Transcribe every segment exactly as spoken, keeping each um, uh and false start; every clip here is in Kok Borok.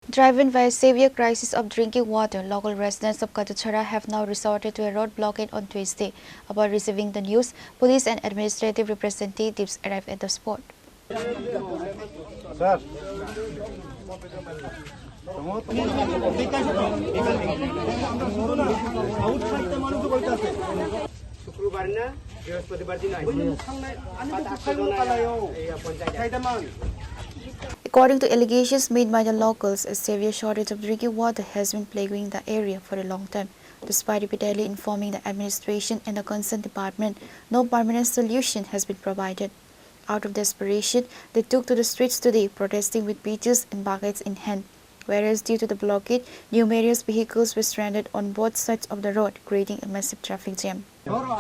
Driven by a severe crisis of drinking water, local residents of Katuchara have now resorted to a road blockade on Tuesday. Upon receiving the news, police and administrative representatives arrived at the spot. শুক্রবার না, বৃহস্পতিবার দিন আইছে। According to allegations made by the locals, a severe shortage of drinking water has been plaguing the area for a long time. Despite repeatedly informing the administration and the concerned department, no permanent solution has been provided. Out of desperation, they took to the streets today, protesting with pitchers and buckets in hand. Whereas, due to the blockade, numerous vehicles were stranded on both sides of the road, creating a massive traffic jam.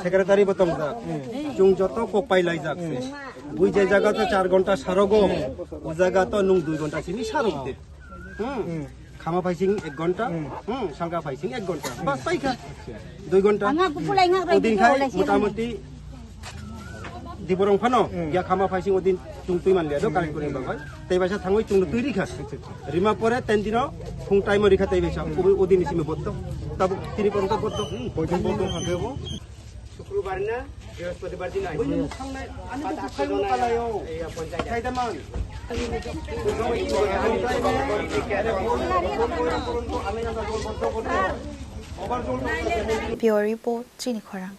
Secretary bo tongjak. Chwng joto kok pai laijak se. Bui je jaga to char ghonta sarogo, o jaga to nwng dui ghonta simi sarok de. Hmm. Khama phaising ek ghonta, hmm, salka phaising ek ghonta. Bas paikha. Dui ghonta. Odin khai motamoti diborong phano ya khama phaising odin chwng twi manliya do current kuri bagwi. Tei baisa thangwi chwngno twi rikha. Rima pore ten dino phung time rikha tei baisa. Obo odin simi botto. Tabuk tini porjonto botto. Poito botto hangke bo. শুক্রবার না, বৃহস্পতিবার দিন আইছে। ওই যে মুখ সামনে, আমি তো দুঃখাই মুখ কালাইও। এই পঞ্চায়েত। খাইতে মান। Bureau report, Chini Khorang.